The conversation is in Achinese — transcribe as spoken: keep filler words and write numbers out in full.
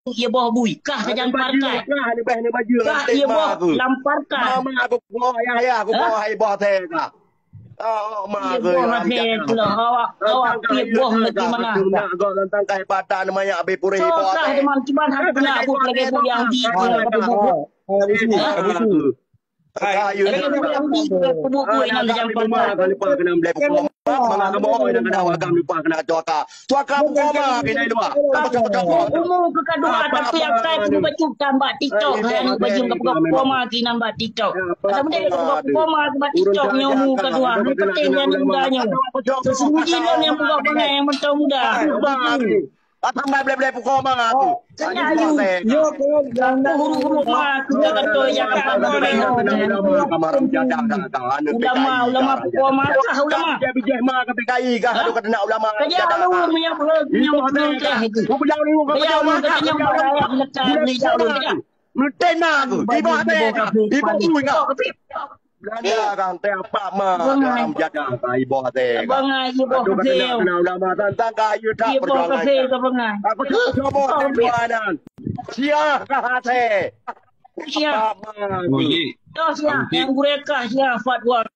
Ié boh bui, kah tajang parkai. Kah ié boh lam parkai. Mama aku boh ayah, ayah aku boh hai boh teh kah. Oh, ma aku boh teh pula. Awak, awak ié boh lagi mana? Tentang kehebatan maya abis purih boh teh. Kah teman cuman hak kena buat lagi bu yang di. Hai, hai, hai. Umu keu kadua tapi akai kubu bacut tambah TikTok. Hai, anu bajing keu koma kinan bak TikTok. Ada benda keu koma bak TikTok nyoe umu kadua. Ni penting dan muda nyoe. Sesungguhnya nyoe yang muda bangai yang mentong muda. Atamba blé-blé pukok ma aku. Huru-huru ma aku tak betul ya. Ulama, ulama pukok ma kah ulama. Bijéh ma ka P K I kah aduh kata nak ulama. Kaya ulama yang berhenti yang berhenti. Kaya ulama kata yang berhenti. Meuteuna aku, iboh até ka, iboh bui ka. Belanda ka teuh apak ma dalam jadah ka iboh até ka. Aduh ka keuneuk keunan ulama tantang ka ayu that perjuangan. Aku cuba cuba dua nan. Sia ka até. Sia. Apak ma aku. Sia yang gureka sia fatwa.